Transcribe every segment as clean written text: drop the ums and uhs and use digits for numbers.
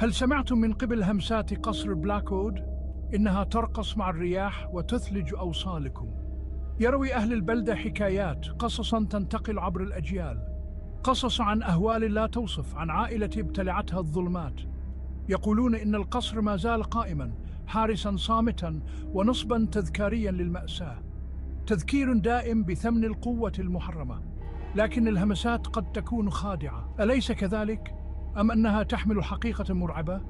هل سمعتم من قبل همسات قصر بلاكوود؟ إنها ترقص مع الرياح وتثلج أوصالكم. يروي أهل البلدة حكايات، قصصا تنتقل عبر الأجيال، قصص عن أهوال لا توصف، عن عائلة ابتلعتها الظلمات. يقولون إن القصر ما زال قائما، حارسا صامتا ونصبا تذكاريا للمأساة، تذكير دائم بثمن القوة المحرمة. لكن الهمسات قد تكون خادعة، أليس كذلك؟ أم أنها تحمل حقيقة مرعبة؟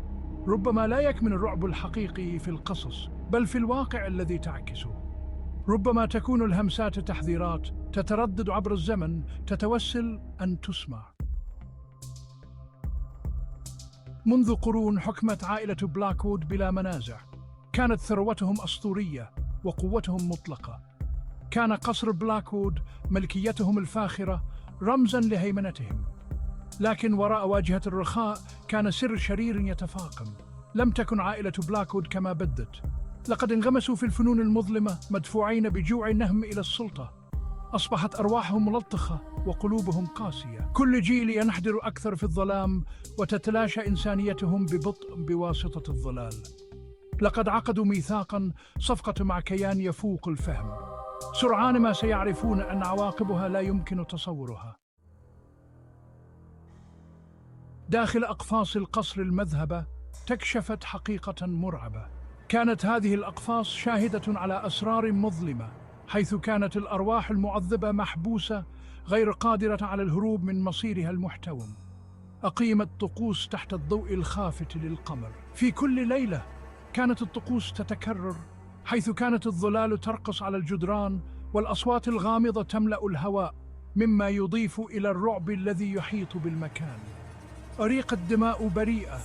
ربما لا يكمن الرعب الحقيقي في القصص، بل في الواقع الذي تعكسه. ربما تكون الهمسات تحذيرات تتردد عبر الزمن، تتوسل أن تسمع. منذ قرون حكمت عائلة بلاكوود بلا منازع. كانت ثروتهم أسطورية وقوتهم مطلقة. كان قصر بلاكوود، ملكيتهم الفاخرة، رمزاً لهيمنتهم. لكن وراء واجهة الرخاء كان سر شرير يتفاقم. لم تكن عائلة بلاكوود كما بدت. لقد انغمسوا في الفنون المظلمة، مدفوعين بجوع النهم إلى السلطة. أصبحت أرواحهم ملطخة وقلوبهم قاسية. كل جيل ينحدر أكثر في الظلام، وتتلاشى إنسانيتهم ببطء بواسطة الظلال. لقد عقدوا ميثاقاً، صفقة مع كيان يفوق الفهم. سرعان ما سيعرفون أن عواقبها لا يمكن تصورها. داخل أقفاص القصر المذهبة تكشفت حقيقة مرعبة. كانت هذه الأقفاص شاهدة على أسرار مظلمة، حيث كانت الأرواح المعذبة محبوسة، غير قادرة على الهروب من مصيرها المحتوم. أقيمت طقوس تحت الضوء الخافت للقمر. في كل ليلة كانت الطقوس تتكرر، حيث كانت الظلال ترقص على الجدران والأصوات الغامضة تملأ الهواء، مما يضيف إلى الرعب الذي يحيط بالمكان. أريقت دماء بريئة،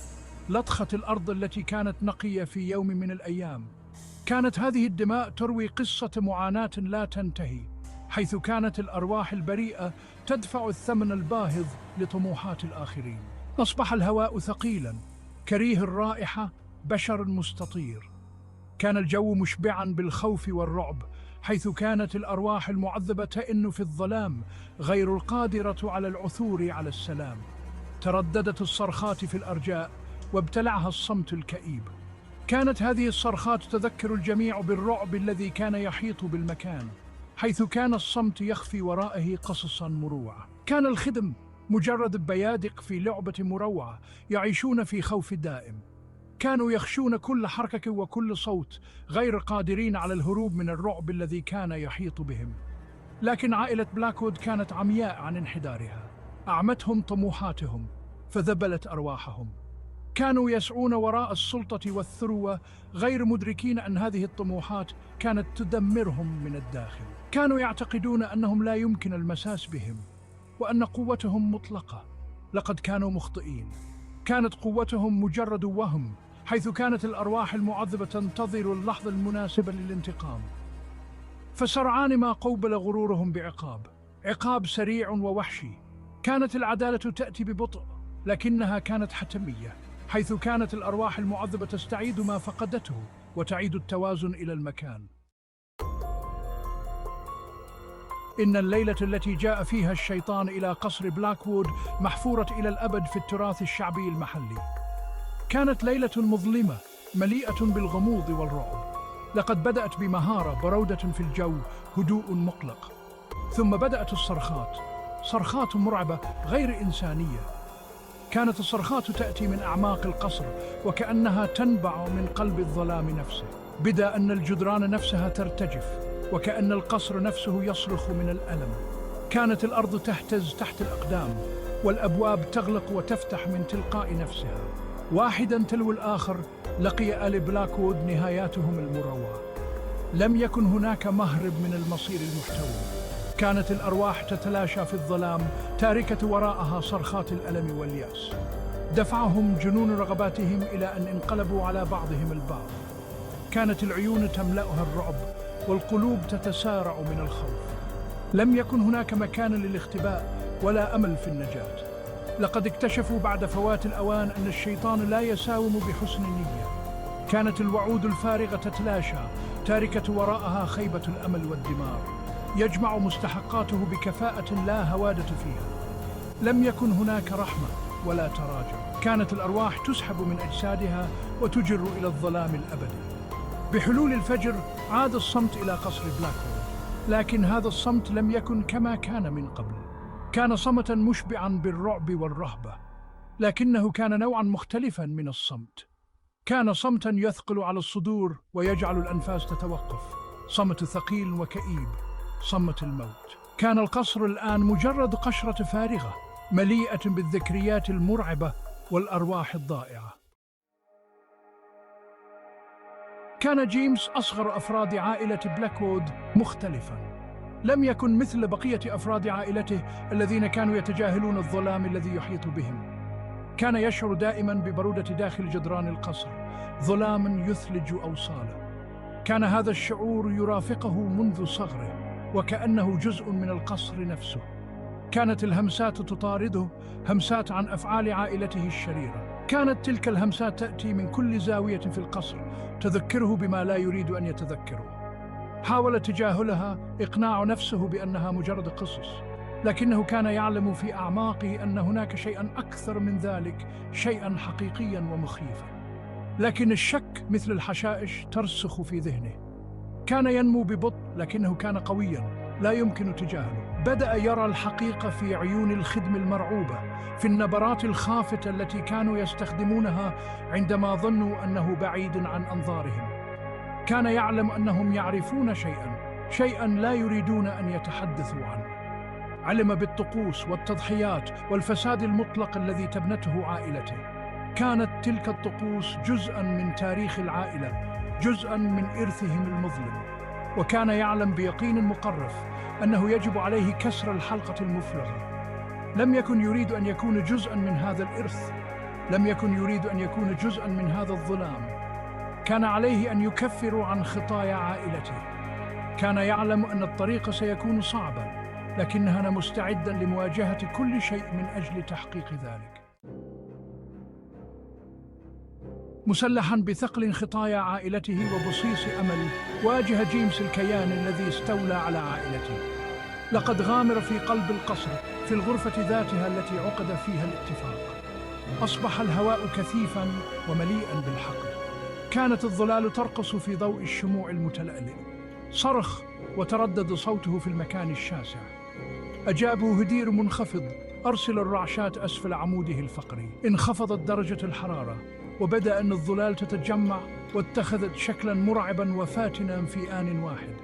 لطخت الأرض التي كانت نقية في يوم من الأيام. كانت هذه الدماء تروي قصة معاناة لا تنتهي، حيث كانت الأرواح البريئة تدفع الثمن الباهظ لطموحات الآخرين. أصبح الهواء ثقيلاً، كريه الرائحة، بشر مستطير. كان الجو مشبعاً بالخوف والرعب، حيث كانت الأرواح المعذبة تئن في الظلام، غير القادرة على العثور على السلام. ترددت الصرخات في الأرجاء، وابتلعها الصمت الكئيب. كانت هذه الصرخات تذكر الجميع بالرعب الذي كان يحيط بالمكان، حيث كان الصمت يخفي ورائه قصصاً مروعة. كان الخدم مجرد بيادق في لعبة مروعة، يعيشون في خوف دائم. كانوا يخشون كل حركة وكل صوت، غير قادرين على الهروب من الرعب الذي كان يحيط بهم. لكن عائلة بلاكوود كانت عمياء عن انحدارها. أعمتهم طموحاتهم، فذبلت أرواحهم. كانوا يسعون وراء السلطة والثروة، غير مدركين أن هذه الطموحات كانت تدمرهم من الداخل. كانوا يعتقدون أنهم لا يمكن المساس بهم، وأن قوتهم مطلقة. لقد كانوا مخطئين. كانت قوتهم مجرد وهم، حيث كانت الأرواح المعذبة تنتظر اللحظة المناسبة للانتقام. فسرعان ما قوبل غرورهم عقاب سريع ووحشي. كانت العدالة تأتي ببطء، لكنها كانت حتمية، حيث كانت الأرواح المعذبة تستعيد ما فقدته وتعيد التوازن إلى المكان. إن الليلة التي جاء فيها الشيطان إلى قصر بلاكوود محفورة إلى الأبد في التراث الشعبي المحلي. كانت ليلة مظلمة، مليئة بالغموض والرعب. لقد بدأت بمهارة، برودة في الجو، هدوء مقلق. ثم بدأت الصرخات، صرخات مرعبة غير إنسانية. كانت الصرخات تأتي من أعماق القصر، وكأنها تنبع من قلب الظلام نفسه. بدا أن الجدران نفسها ترتجف، وكأن القصر نفسه يصرخ من الألم. كانت الأرض تهتز تحت الأقدام، والأبواب تغلق وتفتح من تلقاء نفسها. واحداً تلو الآخر لقي آل بلاكوود نهاياتهم المروعة. لم يكن هناك مهرب من المصير المحتوم. كانت الأرواح تتلاشى في الظلام، تاركة وراءها صرخات الألم واليأس. دفعهم جنون رغباتهم إلى أن انقلبوا على بعضهم البعض. كانت العيون تملأها الرعب، والقلوب تتسارع من الخوف. لم يكن هناك مكان للاختباء ولا أمل في النجاة. لقد اكتشفوا بعد فوات الأوان أن الشيطان لا يساوم بحسن النية. كانت الوعود الفارغة تتلاشى، تاركة وراءها خيبة الأمل والدمار. يجمع مستحقاته بكفاءة لا هوادة فيها. لم يكن هناك رحمة، ولا تراجع. كانت الأرواح تسحب من أجسادها وتجر إلى الظلام الأبدي. بحلول الفجر عاد الصمت إلى قصر بلاكوود، لكن هذا الصمت لم يكن كما كان من قبل. كان صمتا مشبعا بالرعب والرهبة، لكنه كان نوعا مختلفا من الصمت. كان صمتا يثقل على الصدور ويجعل الأنفاس تتوقف، صمت ثقيل وكئيب، صمت الموت. كان القصر الآن مجرد قشرة فارغة مليئة بالذكريات المرعبة والأرواح الضائعة. كان جيمس أصغر أفراد عائلة بلاكوود مختلفاً. لم يكن مثل بقية أفراد عائلته الذين كانوا يتجاهلون الظلام الذي يحيط بهم. كان يشعر دائماً ببرودة داخل جدران القصر، ظلام يثلج أوصاله. كان هذا الشعور يرافقه منذ صغره، وكأنه جزء من القصر نفسه. كانت الهمسات تطارده، همسات عن أفعال عائلته الشريرة. كانت تلك الهمسات تأتي من كل زاوية في القصر، تذكره بما لا يريد أن يتذكره. حاول تجاهلها، إقناع نفسه بأنها مجرد قصص، لكنه كان يعلم في أعماقه أن هناك شيئاً أكثر من ذلك، شيئاً حقيقياً ومخيفاً. لكن الشك مثل الحشائش ترسخ في ذهنه. كان ينمو ببطء، لكنه كان قوياً لا يمكن تجاهله. بدأ يرى الحقيقة في عيون الخدم المرعوبة، في النبرات الخافتة التي كانوا يستخدمونها عندما ظنوا أنه بعيد عن أنظارهم. كان يعلم أنهم يعرفون شيئاً لا يريدون أن يتحدثوا عنه. علم بالطقوس والتضحيات والفساد المطلق الذي تبنته عائلته. كانت تلك الطقوس جزءاً من تاريخ العائلة، جزءاً من إرثهم المظلم. وكان يعلم بيقين مقرف أنه يجب عليه كسر الحلقة المفرغة. لم يكن يريد أن يكون جزءاً من هذا الإرث، لم يكن يريد أن يكون جزءاً من هذا الظلام. كان عليه أن يكفر عن خطايا عائلته. كان يعلم أن الطريق سيكون صعباً، لكنه مستعداً لمواجهة كل شيء من أجل تحقيق ذلك. مسلحاً بثقل خطايا عائلته وبصيص أمل، واجه جيمس الكيان الذي استولى على عائلته. لقد غامر في قلب القصر، في الغرفة ذاتها التي عقد فيها الاتفاق. أصبح الهواء كثيفاً ومليئاً بالحقد. كانت الظلال ترقص في ضوء الشموع المتلألئ. صرخ وتردد صوته في المكان الشاسع. أجابه هدير منخفض: أرسل الرعشات أسفل عموده الفقري. انخفضت درجة الحرارة، وبدأ أن الظلال تتجمع واتخذت شكلاً مرعباً وفاتناً في آن واحد.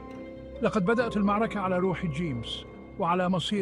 لقد بدأت المعركة على روح جيمس وعلى مصير